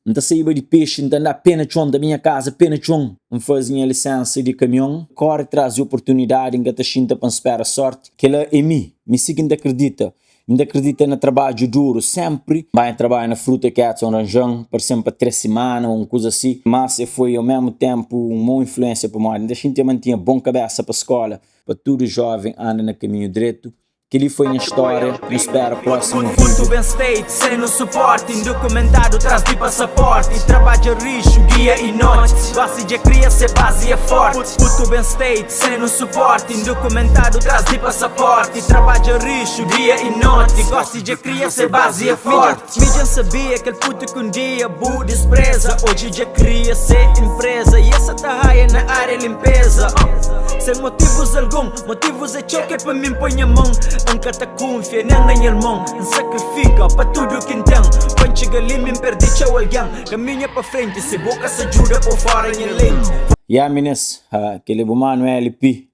N ta saiba di pexi, N ta andá pé na txon, ta binha kaza pé na txon. N faze nha lisensa di kamion, kóre tras di oportunidadi, N ka ta xinta pa N spera sórti. Kel-la é mi, mi si ki N ta kridita. N ta kridita na trabadju duru, sénpri. N bai trabadja na fruta ki Edson ranja-m, parse-m pa tres simana ô un kuza si. Mas e foi omésmu ténpu un mau influénsia pamodi N ta xintia ma N tinha bon kabésa pa skóla. Pa tudu jóven anda na kaminhu dretu. Kel-li foi nha stória, nu spera prósimu vídiu. Muito bem state, sem no suporte Indocumentado tras di passaporte Trabadja rixo dia e noite Gosi dja cria se base é forte Puto bem state, sem no suporte Indocumentado tras di passaporte Trabadja rixo dia e noite Gosi dja cria se base é forte Mi dja N sabia kel puto ki um dia bu dispreza Hoje dja cria se empresa E essa ta raia na área limpeza uh, Sem motivos algum Motivos é txeu ki é pa mi N poi nha mon N ka ta kunfia nen na nha irmon N sakrifika pa tudu ki N ten Pa N txiga li mi N perde txeu algen Kaminha pa frenti si bu ka sa djuda po fora nha lenti. Ya minis, kel é bu manu LP.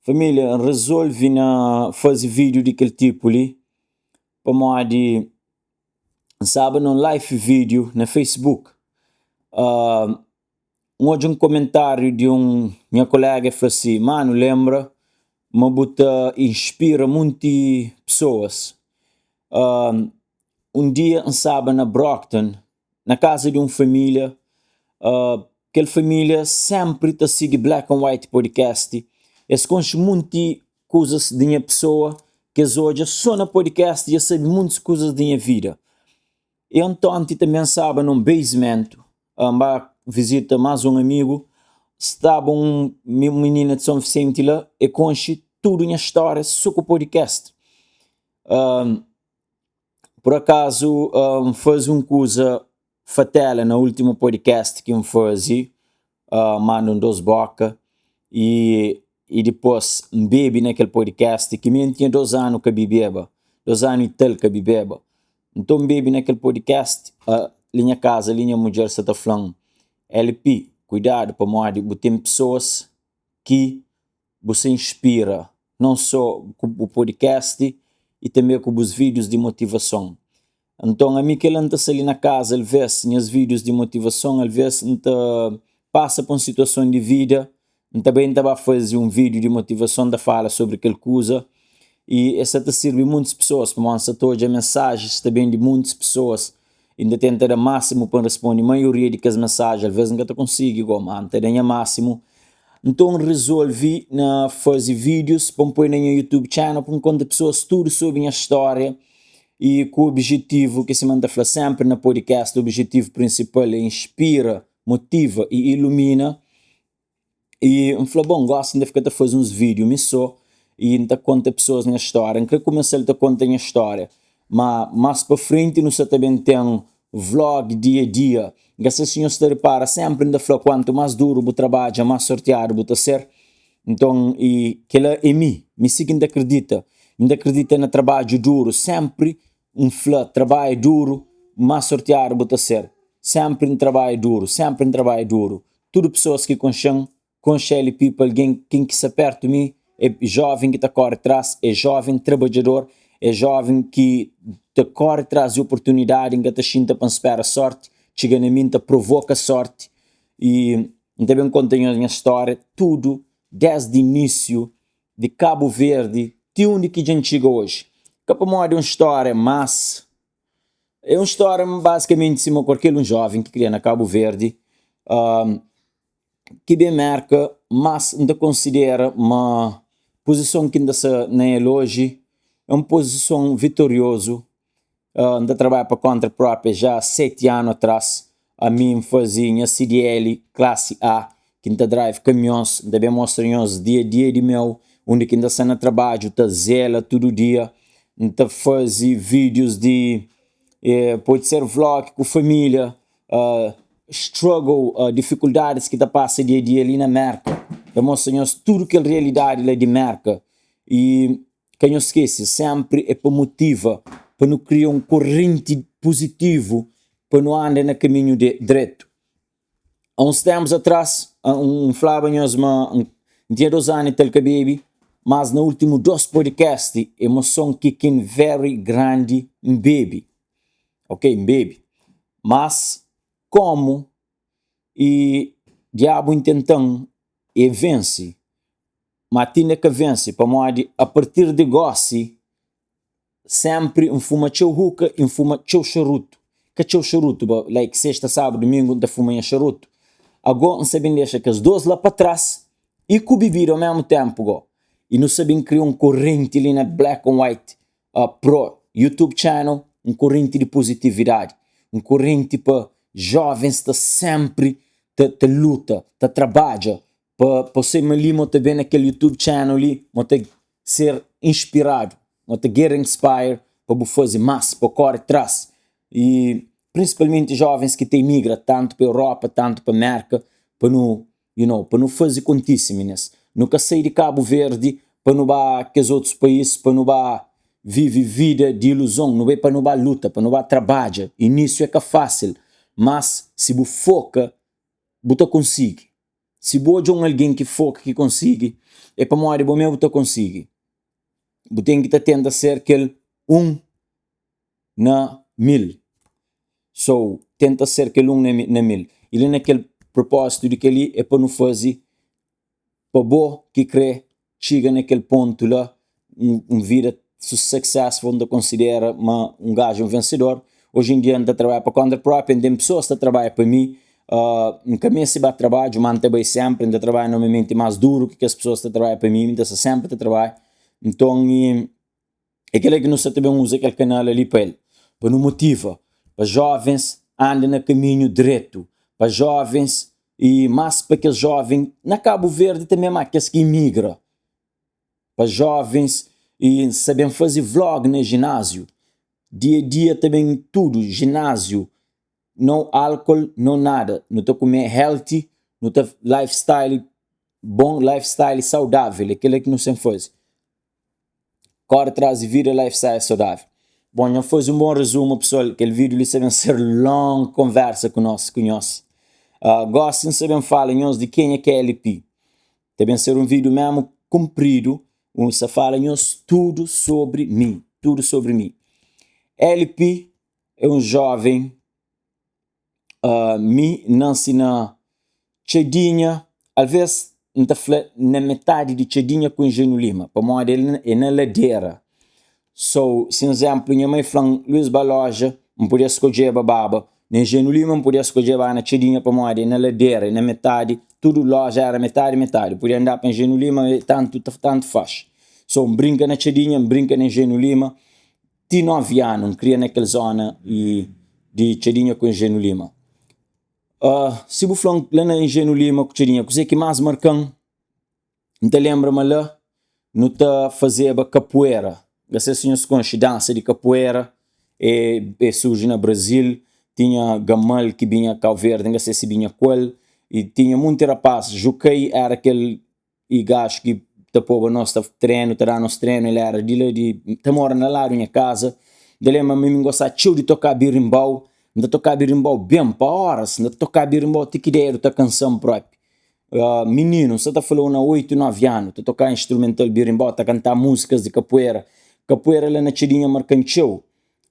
Família, N rezolve na faze vídiu di kel tipu li pamodi N staba na un live vídiu na Facebook. N odja un komentáriu di un nha koléga, el fla si, Manu, lenbra ma bu ta inspira munti pesoas. Un dia N staba na Brockton, na kaza di un família, kel família sénpri ta sigi Black and White Podcast, es konxe munti kuzas di nha pesoa ki es odja sô na podcast i es sabe muntis kuzas di nha vida. I antonti tanbê N staba na un basement, N ba vizita más un amigu, staba un minina di Son Visenti la, e konxe tudu nha stória sô ku podcast. Pur akazu N faze un kuza fatela na últimu podcast ki N faze, manda un dos boka i i dipôs N bebe na kel podcast ki mi N tinha dos anu ka bibeba, dos anu i tal ka bibeba. Nton N bebe na kel podcast, li nha kaza li nha mudjer sa ta fla-m, LP, kuidadu pamodi bu ten pesoas ki bu sa inspira non so ku bu podcast i tanbe ku bus vídius di motivason. Nton ami kel-la N ta sta li na kaza alvês nhas vídius di motivason alvês N ta pasa pa un situason di vida N ta bai N ta ba faze un vídiu di motivason ta fala sobri kel kuza i es sa ta sirbi muntis pesoas pamodi N sa ta odja mensajis ta ben di muntis pesoas i N ta tenta da másimu pa N responde maioria di kes mensaji alvês N ka ta konsigi go má N ta da nha másimu. Nton N rezolve na faze vídius pa N poi na nha YouTube channel pa N konta pesoas tudu sobri nha stória. I ku obijetivu ki sima N ta fla sénpri na podcast, obijetivu prinsipal é inspira, motiva i ilumina. I N fla, bon, gósi N ta fika ta faze uns vídiu mi sô i N ta konta pesoas nha stória. N krê kumesa-l ta konta nha stória, má más pa frenti nu sta ta ben ten vlog dia-dia. N ka sta si nhos ta ripara, sénpri N ta fla kuantu más duru bu trabadja, más sortiadu bu ta ser. Nton, i kel-la é mi, mi si ki N ta kridita. N ta kridita na trabadju duru. Sénpri N fla, trabadja duru, más sortiadu bu ta ser. Sénpri N trabadja duru, sénpri N trabadja duru. Tudu pesoas ki konxe-m, konxe LP pa algen, ken ki sta pértu mi é jóven ki ta kóre tras, é jóven trabadjador, é jóven ki ta kóre tras di oportunidadi. N ka ta xinta pa N spera sórti txiga na mi, N ta provoka sórti i N ta ben konta nhos nha stória tudu desdi inísiu di Kabu Verdi ti undi ki dja N txiga oji. Ka pamodi é un stória mas é un stória bazikamenti sima kualker un jóven ki kria na Kabu Verdi ki ben Merka mas N ta konsidera ma puzison ki N ta sta na el oji é un puzison vitoriozu N ta trabadja pa konta própria já 7 anu atrás. Ami N faze nha CDL klasi A, ki N ta drive kamions. N ta ben mostra nhos dia a dia di meu, undi ki N ta sta na trabadju, ta zela tudu dia. N ta faze vídius di, pode ser vlog ku família, struggle, difikuldadis ki ta pasa dia a dia li na Merka. N ta mostra nhos tudu kel realidadi la di Merka. I Ka nhos skese, sénpri é pa motiva, pa nu kria un korrenti puzitivu pa nu anda na kaminhu dretu. A uns ténpus atrás, N flaba nhos ma N tinha dos anu i tal ka bebe, mas na últimu dos podcast, emoson kick in very grandi, N bebe. Ok, N bebe. Mas. kómu i diabu intenta-m e vense ma ti inda ka vense pamodi a partir di gósi Sempri N fuma txeu hookah i N fuma txeu xarutu. Ka txeu xarutu, but like sexta, sábadu, dumingu N ta fuma nha xarutu. Ago N sa ben dexa kes dos la pa tras i ku bibida o mesmu tempu go. I nu sa ben kria un korrenti li na Black and White Pro YouTube channel, un korrenti di pozitividadi, un korrenti pa jovens sta sempri ta ta luta, ta trabadja pa pa sai ma li mo ta ben na kel YouTube channel li mo ta ser inspiradu, mo ta get inspired pa bu faze mas, pa kore tras i prinsipalmenti jovens ki ta imigra tantu pa Europa, tantu pa Merka pa nu you know, pa nu faze kontise minis. Nu ka sai di Kabu Verdi pa nu ba kes otus pais, pa nu ba vive vida di iluzon, nu bai pa nu ba luta, pa nu ba trabadja. Inisiu é ka fasil, mas si bu foka bu ta konsigi. Si bu odja un algen ki foka ki konsigi, é pamodi bo mê bu ta konsigi. Bu ten ki ta tenta ser kel un na mil. So, tenta ser kel un na mil. I li na kel propózitu di kel-li é pa nu faze pa bo ki krê txiga na kel pontu la, un vida successful, N ta konsidera ma un gaju é un vensedor. Oji en dia N ta trabadja pa konta propi, N ten pesoas ta trabadja pa mi, N ka meste ba trabadju ma N ta bai senpri, N ta trabadja normalmenti mas duru ki kes pesoas ta trabadja pa mi, N ta sta senpri ta trabadja. Nton é kel-la ki nu sta ta ben uza kel kanal li pa el, pa nu motiva pa jovens anda na kaminhu dretu, pa jovens i más pa kes jóven na Kabu Verdi tanbê má kes ki imigra, pa jóvens i sa ben faze vlog na jináziu, dia dia ta ben tudu jináziu, no álkol no nada, nu ta kume healthy, nu ta lifestyle bon, lifestyle saudável, é kel-la ki nu sen faze. Kore tras di vida lifestyle saudável. Bom, nha faze un bom resumo pessoal, kel vídeo li sa ben ser long conversa ku nos, ku nhos. Uh, gosi n sa ben fala nhos di kenha ki é LP. Ta ben ser un vídeo mesmo comprido, un sa fala nhos tudo sobre mi, tudo sobre mi. LP é um jovem Uh, mi nansi na Txadinha, alvês N ta fla na metadi di Txadinha ku Engenho Lima, pamodi el é na ladera. So, si nzénplu, nha mai fla-m, Luís ba lója, N podia skodjeba baba na Engenho Lima, N podia skodjeba ba na Txadinha, pamodi é na ladera, é na metadi, tudu lója éra metadi metadi, podia andaba pa Engenho Lima, tantu tantu faz. So, N brinka na Txadinha, N brinka na Engenho Lima. Ti 9 anu N kria na kel zona di Txadinha ku Engenho Lima. Uh, si bu fla-m la na Engenho Lima ku Txadinha, kuzê ki más marka-m? N ta lenbra ma la nu ta fazeba kapuera. N ka se si nhos konxe dansa di kapuera, e, e surji na Brazil, tinha Gamal ki binha Kau Verdi, N ka se si binha ku el, i tinha munti rapaz, Jukai era kel i gaxu ki ta poba nos ta trenu, ta da nos trenu, el era di la di, ta mora na ladu nha kaza. N ta lenbra ma mi N gosta txeu di toka birimbau, N ta toka birimbau ben pa oras, N ta toka birimbau ti ki dedu ta kansa-m propi. Mininu, N sta ta fla-u na 8, 9 anu, ta toka instrumental birimbau, ta kanta múzikas di kapuera. Kapuera la na Txadinha marka-m txeu.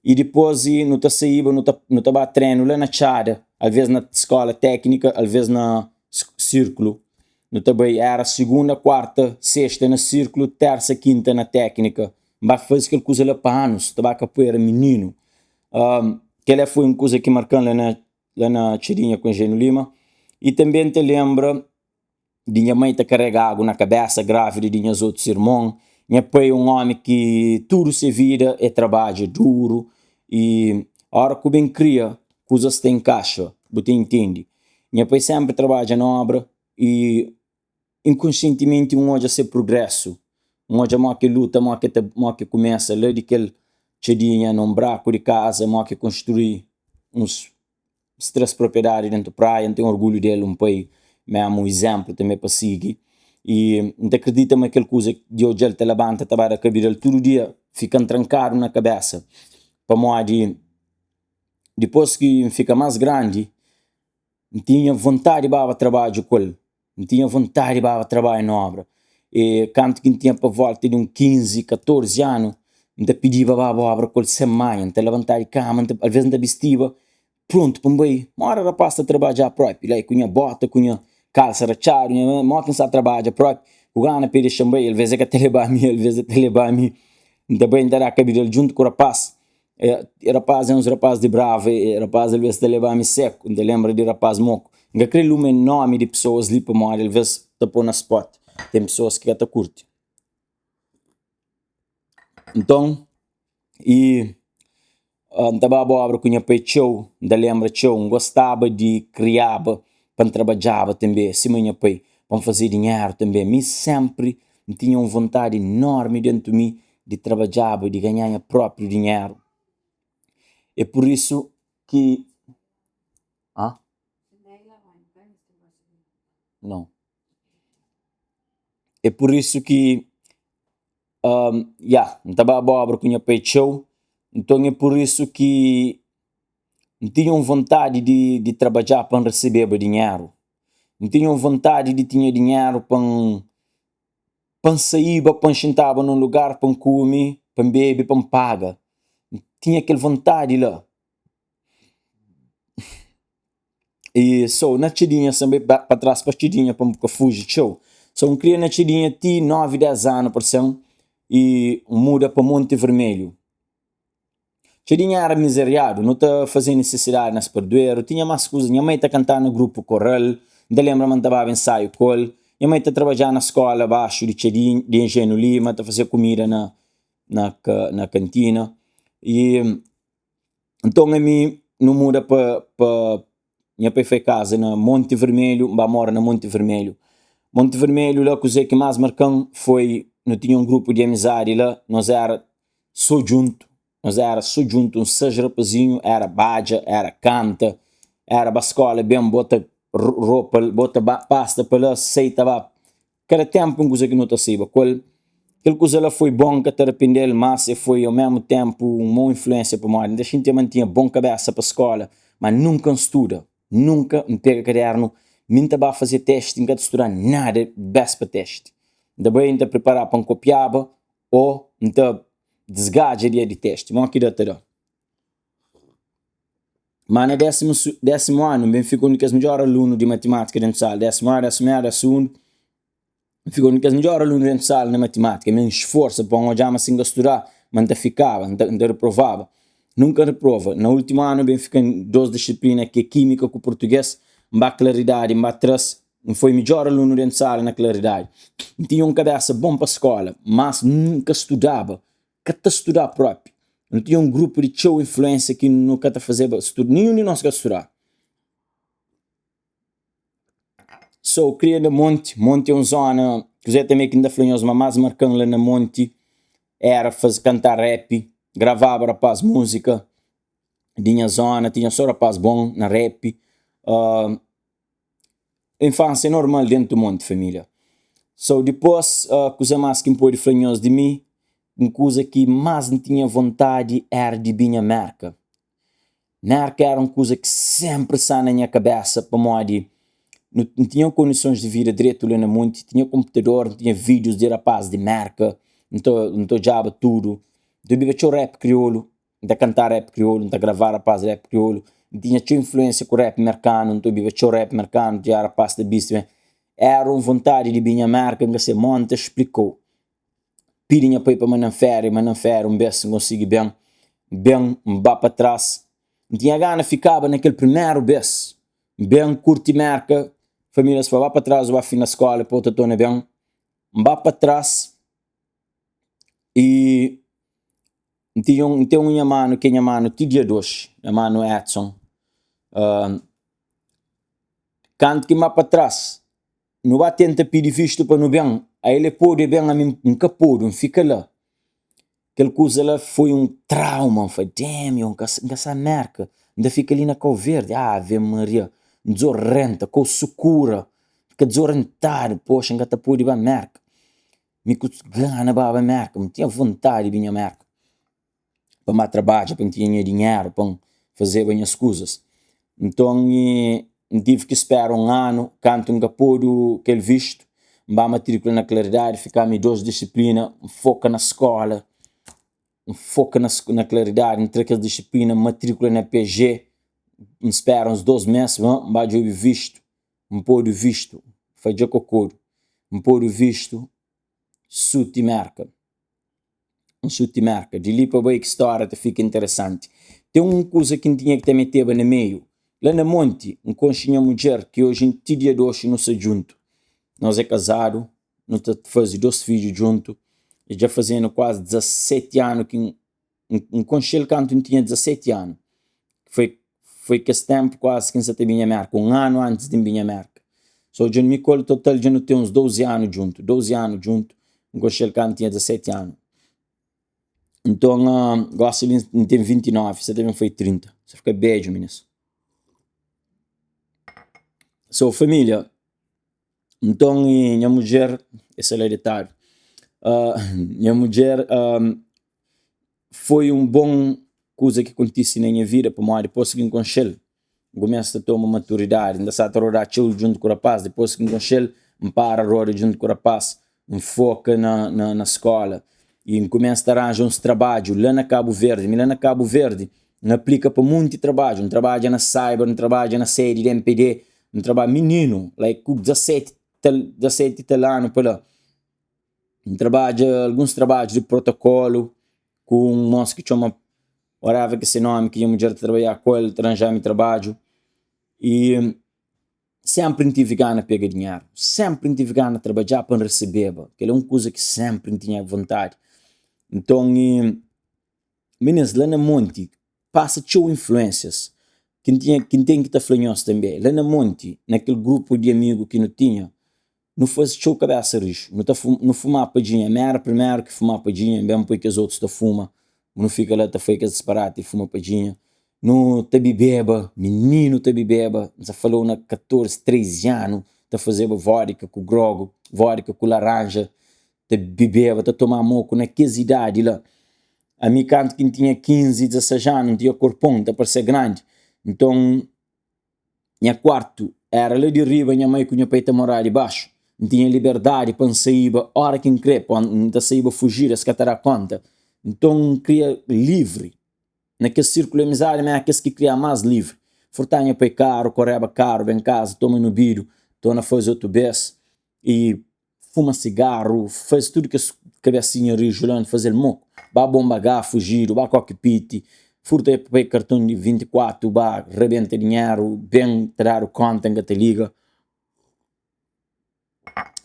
I dipôs nu ta saíba, nu ta nu ta ba trenu la na Txada, alvês na skóla téknika, alvês na sírkulu. Nu ta bai, éra sigunda, kuarta, sexta na sírkulu, térsa, kinta na téknika. N ba faze kel kuza la pa anus, ta ba kapuera mininu. Kel-la foi un kuza ki marka-m la na la na Txadinha ku Engenho Lima. I tanbê N ta lenbra di nha mai ta karega agu na kabésa grávida di nhas otus irmon. Nha pai é un ómi ki tudu se vida é trabadja duru i óra ku ben kria kuzas ta inkaxa, bu ta intende. Nha pai sénpri trabadja na óbra i inkonsientimenti N odja se prugrésu, N odja modi ki el luta, modi ki modi ki kumesa la di kel txadinha na un braku di kaza, modi ki konstrui uns 3 propriedadi dentu praia, N ten orgulhu di el, un pai memu, un izénplu tanbe pa sigi i N ta kridita ma kel kuza di odja-l ta labanta ta ba da kabida-l tudu dia fika-m trankadu na kabésa pamodi dipôs ki N fika más grandi N tinha vontadi di baba trabadju ku el, N tinha vontadi di baba trabadja na obra e kantu ki N tinha pa volta di un 15, 14 anu N ta pidiba baba obra ku el sen manha, N ta labantaba di kama, alvês N ta bistiba. prontu pa N bai. Mora rapaz ta trabadja propi la ku nha bota ku nha kalsa ratxadu nha mo ki N sta trabadja propi ku gana pa e dexa-m bai alvês e ka ta leba mi alvês e ta leba mi N ta bai N ta da kabidal djuntu ku rapaz rapaz é uns rapaz di brava rapaz alvês ta leba mi seku N ta lenbra di rapaz moku N ka kre luma nomi di pesoas li pamodi alvês ta pô na spot ten pesoas ki ka ta kurti. Nton i N ta baba obra ku nha pai txeu, N ta lenbra txeu, N gostaba di kriaba pa N trabadjaba tanbe sima nha pai, pa N faze dinheru tanbe. Mi senpri N tinha un vontadi enormi dentu mi di trabadjaba, di ganha nha propriu dinheru. É pur isu ki. Nau. É pur isu ki Ya, N ta baba obra ku nha pai txeu, nton é pur isu ki N tinha un vontadi di di trabadja pa N resebeba dinheru. N tinha un vontadi di tinha dinheru pa N pa N saíba, pa N xintaba na un lugar pa N kume, pa N bebe, pa N paga. N tinha kel vontadi la. I so na txidinha sen bai pa tras pa txidinha pa N ka fuji txeu. So N kria na txidinha ti 9, 10 anu parse-m i N muda pa Monti Vermelhu. Txidinha éra mizeriadu, nu ta faze nisisidadi na spardueru, tinha más kuza. Nha mai ta kantaba na grupu koral, N ta lenbra ma N ta baba ensaiu ku el. Nha mai ta trabadjaba na skóla baxu di txidinha di Enjenu Lima, ta faze kumida na na kantina. I Nton ami nu muda pa pa nha pai foi kaza na Monti Vermelhu, N ba mora na Monti Vermelhu. Monti Vermelhu la kuzê ki más marka-m foi nu tinha un grupu di amizadi la, nos éra sô djuntu, nos éra sô djuntu, uns 6 rapazinhu, éra badja, éra kanta, éra ba skóla ben, bota ropa, bota pasta pa la, sai ta ba Kada ténpu un kuza ki nu ta saiba ku el. Kel kuza la foi bon, N ka ta rapende-l, mas e foi omésmu ténpu un mau influénsia pamodi N ta xintia ma N tinha bon kabésa pa skóla, má nunka N studa, nunka N pega kadérnu, mi N ta ba faze testi, N ka ta studa nada béspa testi. N ta bai N ta pripara pa N kopiaba ô N ta disgadja dia di testi, modi ki da ta da. Má na désimu désimu anu, N ben fika un di kes midjór alunu di matimátika déntu sala. Désimu anu, désimu anu, désimu sugundu, N fika un di kes midjór alunu déntu sala na matimátika. Mi N sforsa pa N odja ma si N ka studa, ma N ta fikaba, N ta N ta reprovaba. Nunka N reprova. Na últimu anu, N ben fika N dôs disiplina ki é kímika ku purtugês. N ba klaridadi, N ba tras, N foi midjór alunu déntu sala na klaridadi. N tinha un kabésa bon pa skóla, mas N ka studaba. ka ta studa propi. Nu tinha un grupu di txeu influensia ki nu ka ta fazeba studu, ninhun di nos ka studa. So, kria na monti, monti é un zona, kuzê tanbe ki N ta fla nhos ma más marka-m la na monti éra faze, kanta rap, gravaba rapaz múzika di nha zona, tinha sô rapaz bon na rap. Infância normal dentu monti família. So dipôs kuze más ki N pode fla nhos di mi, un kuza ki más N tinha vontadi éra di binha Mérka. Mérka éra un kuza ki sénpri sta na nha kabésa pamodi nu N tinha kondisons di vida dretu la na monti, tinha konputador, N tinha vídius di rapaz di Mérka, N ta N ta odjaba tudu, N ta obiba txeu rap kriolu. N ta kantá rap kriolu, N ta gravá rapaz rap kriolu, N tinha txeu influênsia ku rap merkanu, N ta obiba txeu rap merkanu, dja rapaz ta bisti ben. Éra un vontadi di binha Mérka, N ka se mó N ta xplikau. Pidi nha pai pa manda-m féria, manda-m féria un bês, N konsigi ben, N ben, N ba pa tras. N tinha gana fikaba na kel primeru bês. N ben, kurti Mérka, famílias fla, ba pa tras, bu ba finda skóla, dipôs bu ta torna ben. N ba pa tras y N tinha un, N ten un nha manu ki é nha manu ti dia d'oxi, nha manu Edson. Kantu ki N ba pa tras, nu ba tenta pidi vistu pa nu ben, ael e pode e ben, ami N ka pode, N fika la. Kel kuza la foi un trauma, N fla, damn yo, N ka N ka sta Mérka, N ta fika li na Kau Verdi, ave Maria, N dizorenta, kau sukura, N fika dizorentadu, poxa N ka ta pode ba Mérka. Mi ku gana baba Merka, mi tinha vontadi di binha Merka pa N ba trabadja, pa N tinha nha dinheru, pa N fazeba nhas kuzas. Nton, N tive ki spera un anu, kantu N ka podu kel vistu, N ba matrikula na Claridadi, fika mi dos disiplina, N foka na skola, N foka na na Claridadi, N tra kes disiplina, N matrikula na PG. N spera uns 2 mês, N ba djobe vistu, N podu vistu, fadja kokodu, N podu vistu suti Merka. N suti Merka. Di li pa bai ki stória ta fika interesanti. Ten un kuza ki N tinha ki ta meteba na meiu. La na monti, N konxe nha mudjer ki oji ti dia di oxi nu sta djuntu. Nos é kazadu, nu ta faze 2 fidju djuntu. I dja faze-nu kuazi 17 anu ki N N konxe-l kantu N tinha 17 anu. Foi foi kes ténpu kuazi ki N sa ta binha Mérka, un anu antis di N binha Mérka. So dja mi ku el total dja nu ten uns 12 anu djuntu, 12 anu djuntu. N konxe-l kantu N tinha 17 anu. Nton, gósi li N ten 29, sa ta ben fai 30. Sa fika bedju minis. So família. Nton nha mudjer, e sta la detadu, nha mudjer foi un bon kuza ki kontise na nha vida pamodi dipôs ki N konxe-l, N kumesa ta toma maturidadi, N ta sta ta roda txeu djuntu ku rapaz, dipôs ki N konxe-l N para roda djuntu ku rapaz, N foka na skóla i N kumesa ta ranja uns trabadju la na Kabu Verdi. Mi la na Kabu Verdi N aplika pa munti trabadju, N trabadja na Cyber, N trabadja na sedi di MPD, N trabadja mininu like ku 17 tal 17 tal anu pa la N trabadja alguns trabadju di protokolu ku un mos ki txoma whatever ki se nomi ki nha mudjer ta trabadja ku el ta ranja-mi trabadju i senpri N tive gana pega dinheru senpri N tive gana trabadja pa N resebeba kel-la é un kuza ki senpri N tinha vontadi nton minis la na monti pasa txeu influênsias ki N tinha ki N ten ki ta fla nhos tanbe la na monti na kel grupu di amigu ki nu tinha nu faze txeu kabesa rixu nu ta nu fuma padjinha mi era primeru ki fuma padjinha N ben poi kes otus ta fuma nu fika la ta fai kes disparati di fuma padjinha nu ta bibeba mininu ta bibeba N sa fla-u na 14 13 anu ta fazeba vodka ku grogu vodka ku laranja ta bibeba ta toma moku na kes idadi la Ami kantu ki N tinha 15, 16 anu, N tinha korpon, N ta parse grandi. Nton, nha kuartu éra la di riba, nha mai ku nha pai ta moraba di baxu. N tinha liberdadi pa N saíba óra ki N krê, pa N ta saíba fujidu, es ka ta da kónta. Nton, N kria livri. Na kes sirkulu di amizadi, mi éra kes ki kria más livri. Furtaba nha pai karu, koreba karu, ben kaza, toma nobidu, torna faze otu bês. I fuma sigaru, faze tudu kes kabesinha riju la, N faze-l moku. Ba bonba gá fujidu, ba kokipiti, furta pai karton di 24, ba rebenta dinheru, ben ta dadu konta N ka ta liga.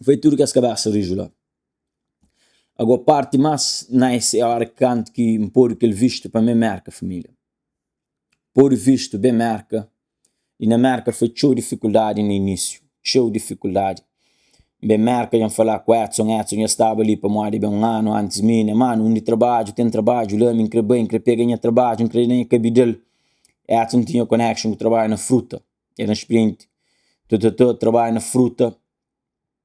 Foi tudu kes kabesa riju la. Ago parti mas nice é ora kantu ki N podu kel vistu pa mi Merka familia. Podu vistu ben Merka i na Merka foi txeu difikuldadi na inísiu, txeu difikuldadi. N ben Merka dja N fala ku Edson, Edson dja staba li pamodi ben un anu antis mi, nha manu undi trabadju, ten trabadju la, mi N kre bai, N kre pega nha trabadju, N kre da nha kabidal. Edson tinha connection ku trabadju na fruta, era spirienti, ta trabadja na fruta,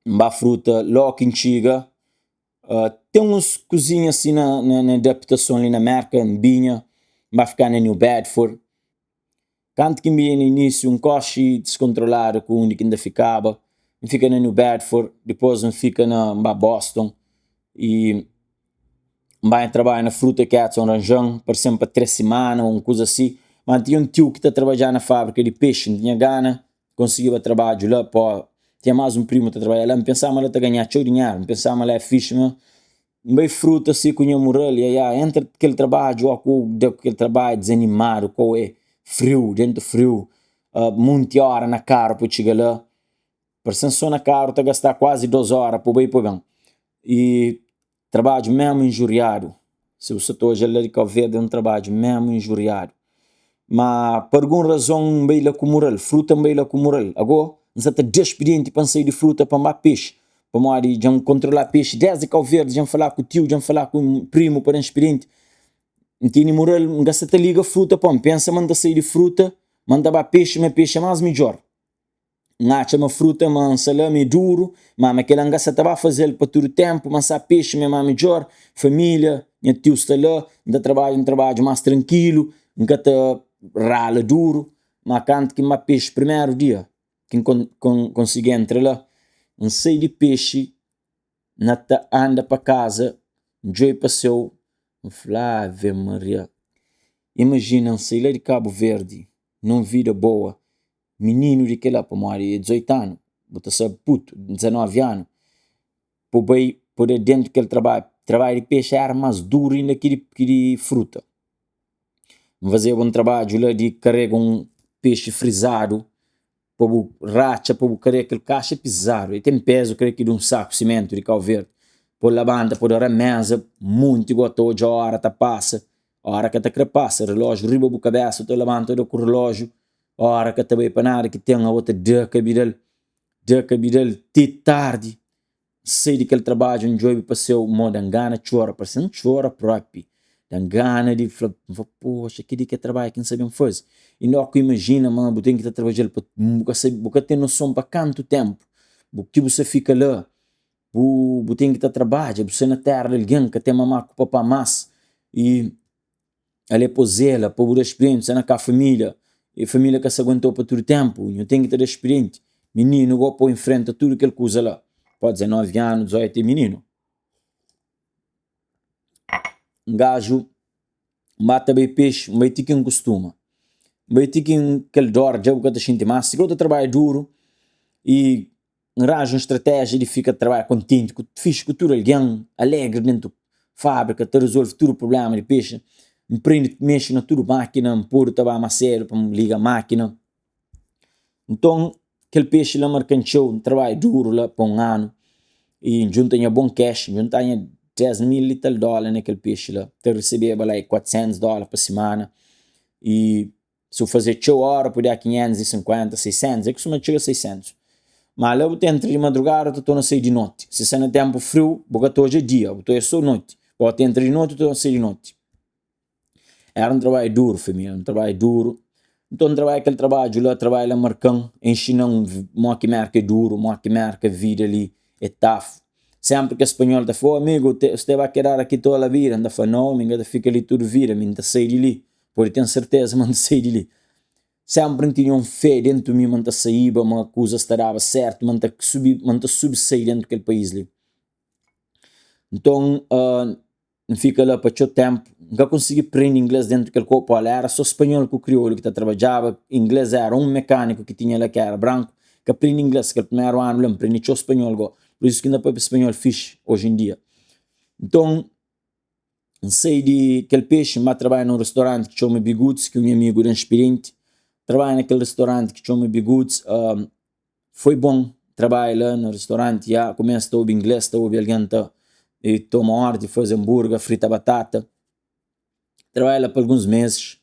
N ba fruta logu ki N txiga Ten uns kuzinha si na na adaptason li na Merka, N binha, N ba fika na New Bedford. Kantu ki N binha na inisiu, N koxi diskontroladu ku undi ki N ta fikaba. N fika na New Bedford, dipôs N fika na, N ba Boston i N ba trabadja na fruta ki Edson ranja-m, parse-m pa 3 simana un kuza si. Ma N tinha un tiu ki ta trabadja na fábrika di pexi, N tinha gana konsigiba trabadju la po tinha más un primu ta trabadja la N pensaba ma la ta ganha txeu dinheru N pensaba ma la é fixi ma N bai fruta si ku nha mural ia ia entra kel trabadju ó ku da ku kel trabadju dizanimadu kau é friu dentu friu munti óra na karu pa txiga la parse-m so na karu ta gasta kuazi 2 óra pa bai pa ben i Trabadju memu injuriadu. Si bu sa ta odja la di Kau Verdi é un trabadju memu injuriadu. Ma pa algun razon N bai la ku mural, fruta N bai la ku mural. Ago N sa ta da spidienti pa N sai di fruta pa N ba pexi, pamodi dja N kontrola pexi desdi Kau Verdi, dja N fala ku tiu, dja N fala ku primu pa da-m spidienti. N tene mural, N ka sa ta liga fruta pamodi N pensa ma N ta sai di fruta ma N ta ba pexi, ma pexi é más midjor. N atxa ma fruta ma N salama é duru, ma ma kel-la N ka sa ta ba faze-l pa tudu ténpu, ma N sa pexi ma é más midjór, família, nha tiu sta la, N ta trabadja un trabadju más trankilu, N ka ta rala duru. Má kantu ki N ba pexi primeru dia ki N konsigi entra la, N sai di pexi na ta anda pa kaza, N djobe pa séu, N fla, Ave Maria! Imajina N sai la di Kabu Verdi. Na un vida boa Mininu di kela pamodi é 18 anu bu ta sabe putu 19 anu pa bu bai pa da dentu kel trabadju trabadju di pexi era mas duru inda ki di ki di fruta N fazeba un trabadju la di karega un pexi frizadu pa bu ratxa pa bu karega kel kaxa é pizadu el ten pezu kre ki di un saku simentu di Kau Verdi pa bu labanta pa bu da rameza monti go ta odja ora ta pasa ora ka ta kre pasa rilojiu riba bu kabesa bu ta labanta da ku rilojiu ora ka ta bai pa nada ki ten abo ta da kabidal da kabidal ti tardi N sai di kel trabadju N djobe pa séu mo da-m gana txora parse N txora propi da-m gana di fla N fla poxa kel-li ki é trabadju ki N sa ben faze i na óki imajina ma bu ten ki ta trabadja-l pa bu ka sabe bu ka ten noson pa kantu ténpu bu ki bu sa fika la bu bu ten ki ta trabadja bu sta na téra di algen ka ten mamá ku papá más i Ale pô zela pa bu da spirienti sa na ka família e família ka sa aguentau pa tudu ténpu nhu ten ki ta da spirienti mininu go pô infrenta tudu kel kuza la pó 19 anu 18 é mininu un gaju N ba ta bai pexi N bai ti ki N kustuma N bai ti ki kel dor dja bu ka ta xinti más si ka bu ta trabadja duru i N ranja un stratéjia di fika trabadja kontenti ku fixi ku tudu algen, alegri dentu fábrika, ta rezolve tudu prubléma di pexi. N prende mexe na tudu mákina, N podu ta ba más sédu pa N liga mákina. Nton, kel pexi la marka-m txeu, N trabadja duru la pa un anu i N djunta nha bon cash, N djunta nha 10 mil i tal dóla na kel pexi la. Ta resebeba la 400 dóla pa simana i Si bu faze txeu óra pode da 550, 600, é kustuma txega 600. Má la bu ta entra di madrugada ta torna sai di noti. Si sta na ténpu friu bu ka ta odja dia, bu ta odja sô noti. Bo ta entra di noti bu ta torna sai di noti. Éra un trabadju duru família, un trabadju duru. Nton N trabadja kel trabadju la, trabadju la marka-m, e inxina-m modi ki Mérka é duru, modi ki Mérka vida li é tafu. Sénpri kes spanhol ta fla, oh amigu, usted va quedar aqui toda la vida? N ta fla, no, mi N ka ta fika li tudu vida, mi N ta sai di li. Pode ten serteza ma N ta sai di li. Sénpri N tinha un fé déntu mi ma N ta saíba, ma kuzas ta daba sértu, ma N ta subi, ma N ta subi sai déntu kel país li. Nton, N fika la pa txeu ténpu. N ka konsigi prende inglês déntu kel korpu. Olha, éra sô spanhol ku kriolu ki ta trabadjaba. Inglês éra un mekániku ki tinha la ki éra branku. Ka prende inglês kel primeru anu la. N prende txeu spanhol gó. Pur isu ki N ta pâpia spanhol fixi oji en dia. Nton, N sai di kel pexi, N ba trabadja na un restoranti ki txoma Biguts, ki un nha amigu da-m spirienti. Trabadja na kel restoranti ki txoma Biguts, foi bon trabadja la na restoranti. Ya, kumesa ta obi ingles, ta obi algen ta toma ordi, faze anburga, frita batata. Trabadja la pa alguns meses.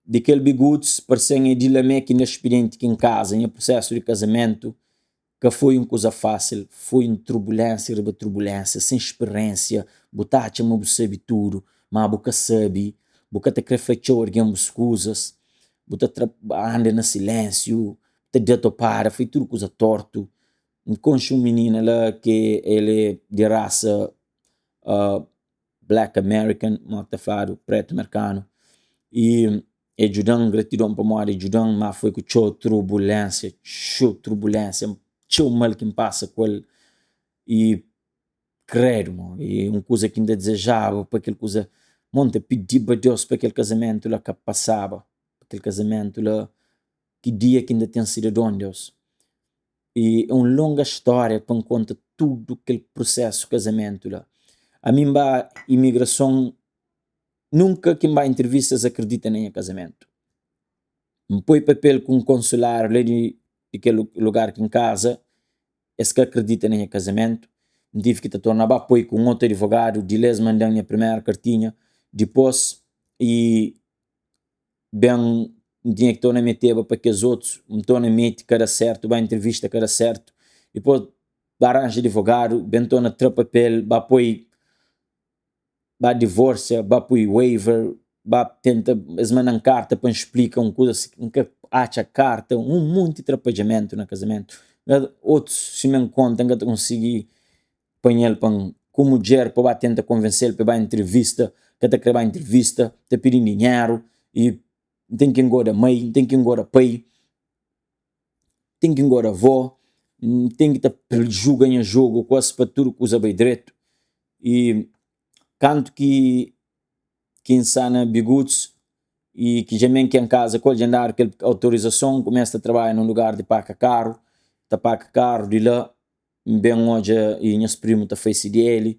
Di kel Biguts, parse-m é di la mé ki N da spirienti ki N kaza, nha prusesu di kazamentu. Ka foi un kuza fásil, foi un turbulénsia riba turbulénsia, sen spiriénsia, bu ta atxa ma bu sabe tudu, má bu ka sabe, bu ka ta krê fla txeu algen bus kuzas, bu ta tra anda na silénsiu, bu ta da topada, foi tudu kuza tortu. N konxe un minina la ki el é di rasa Black American, modi ki ta fladu, pretu merkanu, i e djuda-m, gratidon pamodi e djuda-m, má foi ku txeu turbulénsia, txeu turbulénsia, txeu mal ki N pasa ku el i kredu mo, i un kuza ki N ta dizejaba pa kel kuza, mo N ta pidiba Deus pa kel kazamentu la ka pasaba, pa kel kazamentu la, ki dia ki N ta ten sidadon Deus. I é un longa stória pa N konta tudu kel prusésu kazamentu la. Ami N ba imigrason, nunka ki N ba intrivista es akridita na nha kazamentu. N poi papel ku un konsuladu la di di kel lugar ki N kaza, es ka akridita na nha kazamentu. N tive ki ta torna ba poi ku un otu adivogadu, di la es manda-m nha primeru kartinha. Dipôs i ben N tinha ki torna meteba pa kes otus, N torna mete ka da sertu, ba intrivista ka da sertu, dipôs ba ranja adivogadu, ben torna tra papel, ba poi, ba divorsia, ba poi waiver, ba tenta, es manda-m karta pa N splika un kuza, N ka atxa karta, un monti trapadjamentu na kazamentu. Otus sima N konta N ka ta konsigi panha-l pa N ku mudjer pa ba tenta konvense-l pa e ba intrivista, ka ta kre ba intrivista, ta pidi-m dinheru i N ten ki ngoda mai, N ten ki ngoda pai, N ten ki ngoda avó, N ten ki ta juga nha jogu ku es pa tudu kuza bai dretu. I kantu ki ki N sta na Biguts. i ki dja men ki N kaza ku el dja N dadu kel autorizason N kumesa ta trabadja na un lugar di paka karu ta paka karu di la N ben odja i nhas primu ta fai CDL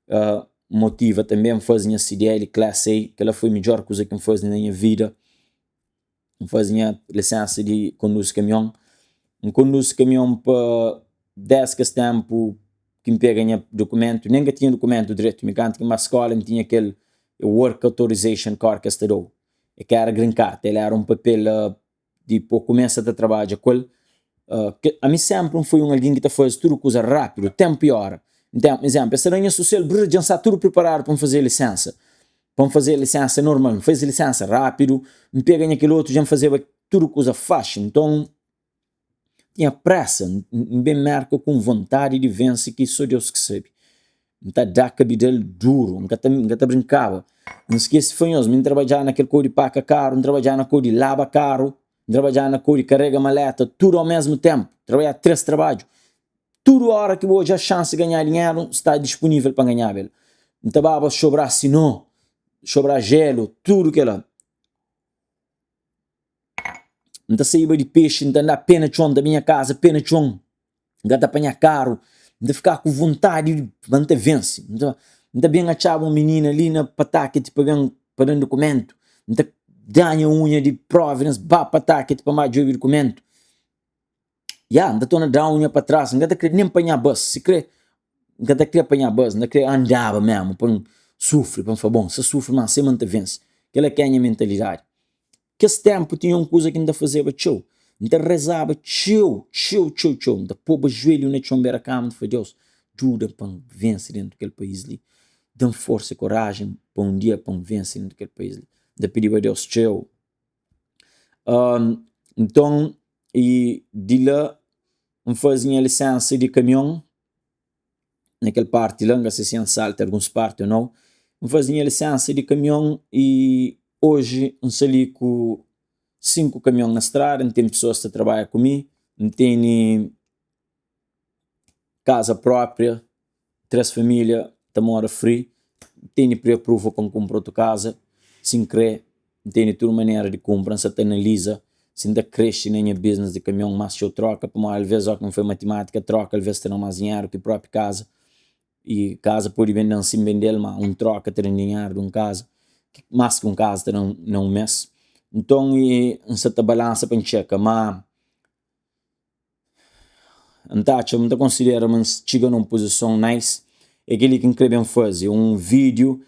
N motiva tanbe N faze nha CDL Class A kel-la foi midjor kuza ki N faze na nha vida N faze nha lisensa di konduzi kamion N konduzi kamion pa des kes tenpu ki N pega nha dukumentu nen N ka tinha dukumentu dretu mi kantu ki N ba skola N tinha kel work authorization card ki es ta da-u e ka era green card el era un papel di pa bu kumesa ta trabadja ku el ami senpri N foi un algen ki ta faze tudu kuza rapidu tenpu i ora izenplu es ta da nha sosial brr dja N sta tudu priparadu pa N faze lisensa pa N faze lisensa normal N faze lisensa rapidu N pega nha kel otu dja N fazeba tudu kuza faxi nton tinha presa N ben Merka ku un vontadi di vense ki so Deus ki sabe N ta da kabidal duru N ka ta N ka ta brinkaba N skese fla nhos mi N trabadjaba na kel kau di paka karu N trabadjaba na kau di laba karu N trabadjaba na kau di karega maleta tudu au mesmu tenpu trabadjaba 3 trabadju tudu ora ki bu odja xansi di ganha dinheru sta dispunivel pa ganhaba el N ta baba sobra sino sobra jelu tudu kila N ta saiba di pexi N ta anda pé na txon ta binha kaza pé na txon N ka ta panha karu N ta fika ku vontadi ma N ta vense N ta N ta ben atxaba un minina li na Pawtucket pa ben pa da-m dukumentu N ta ganha unha di Providence ba Pawtucket pa N ba djobe dukumentu Ya, N ta torna da unha pa tras N ka ta kre nen panha bus Si kre N ka ta kre panha bus N ta kre andaba mesmu pa N sufri pa N fla bon N sta sufri ma sima N ta vense Kel-la ki é nha mentalidadi Kes ténpu tinha un kuza ki N ta fazeba txeu, N ta rezaba txeu, txeu, txeu, txeu. N ta poba juelhu na txon bera kama, N ta fla, Deus, djuda-m pa N vense déntu kel país li. Da-m forsa i korajen pa un dia pa N vense déntu kel país li. N ta pidiba Deus txeu. Nton, i di la N faze nha lisénsa di kamion. Na kel parti la, N ka se si N salta alguns parti o nau, N faze nha lisensa di kamion i oji N sta li ku 5 kamion na strada, N ten pesoas ta trabadja ku mi, N tene kaza propria, 3 familia ta mora free, N tene pre-approval pa N kunpra otu kaza si N kre. N tene tudu manera di kunpra, N sa ta analiza si N ta krexe na nha business di kamion más txeu troka, pamodi alvês óki N fai matimátika troka alvês ta da más dinheru ki própi kaza i kaza pode bende-m si N bende-l má un troka ta da-m dinheru di un kaza más ki un kaza ta da-m na un mês. Nton N sa ta balansa pa N txeka má N ta atxa, N ta konsidera ma N txiga na un puzison nice, é kel-li ki N krê ben faze, un vídiu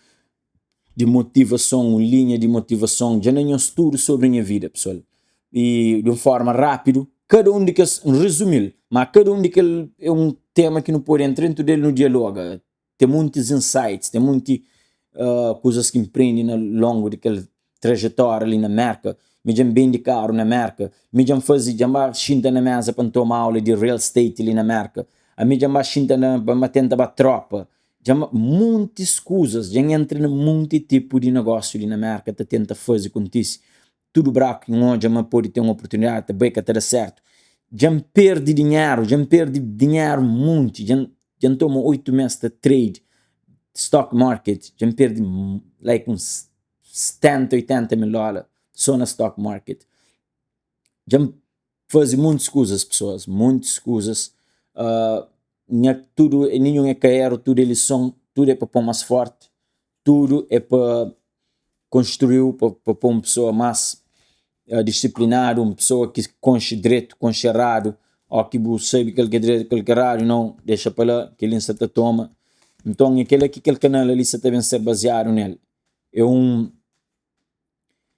di motivason, un linha di motivason, dja na nhos tudu sobri nha vida pesoal, i di un forma rápidu, kada un di kes, N rezumi-l, ma kada un di kel é un tema ki nu pode entra dentu del nu dialoga, ten muntis insights, ten munti kuzas ki N prende na longu di kel trajetória li na Merka, mi dja N bende karu na Merka, mi dja N faze, dja N ba xinta na meza pa N toma aula di real estate li na Merka, ami dja N ba xinta na, pa N ba tenta ba tropa, dja N ba, muntis kuzas, dja N entra na munti tipu di negósiu li na Merka ta tenta faze kontise, tudu braku ki N odja ma pode ten oportunidadi ta bai ka ta da sertu, dja N perde dinheru, dja N perde dinheru munti, dja N dja N toma 8 mes ta trade stock market, dja N perde like uns 70, 80 mil dola so na stock market, dja N faze muntis kuzas pesoas, muntis kuzas, nha tudu ninhun é ka eru, tudu é lison, tudu é pa pô más forti, tudu é pa konstruiu, pa pô un pesoa más disiplinadu, un pesoa ki konxe dretu, konxe eradu, ó ki bu sabe kel ki é dretu, kel ki é eradu, nau, dexa pa la, kel-li N sa ta toma. Nton é kel-la ki kel kanal li sa ta ben ser baziadu nel, é un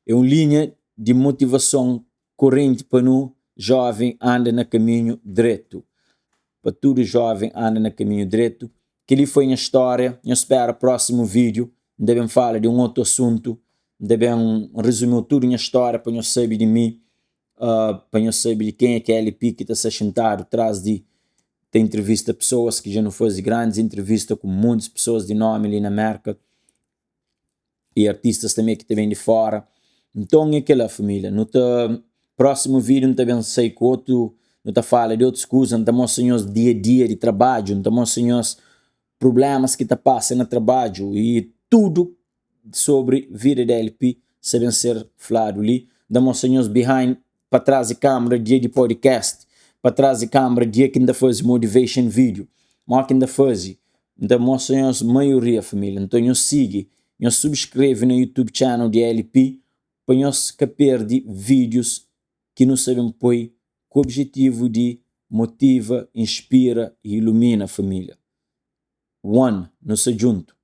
é un linha di motivason korenti pa nu joven anda na kaminhu dretu, pa tudu joven anda na kaminhu dretu. Kel-li foi nha stória, nhos spera prósimu vídiu, N ta ben fala di un otu asuntu, N ta ben rezumi tudu nha stória pa nhos sabe di mi, pa nhos sabe di kenha ki é LP ki ta sta xintadu tras di ta intrivista pesoas, ki dja nu faze grandis intrivista ku montis pesoas di nomi li na Merka. e artistas tanbe ki ta ben di fora nton é kela familia nu ta prósimu vídeo nu ta ben sai ku otu nu ta fala di otus kuza nu ta mostra nhos dia a dia di trabadju nu ta mostra nhos prublémas ki ta pasa na trabadju i tudu sobri vida di LP. sa ben ser fladu li. N ta mostra nhos behind pa tras di kamera dia di podcast, pa tras di kamera dia ki N ta faze motivation video, mo ki N ta faze. N ta mostra nhos maioria familia. Nton nhos sigi, nhos subskreve na YouTube channel di LP pa nhos ka perde videos ki nu sa ben poi ku objetivu di motiva, inspira i ilumina familia. One, nu sta djuntu.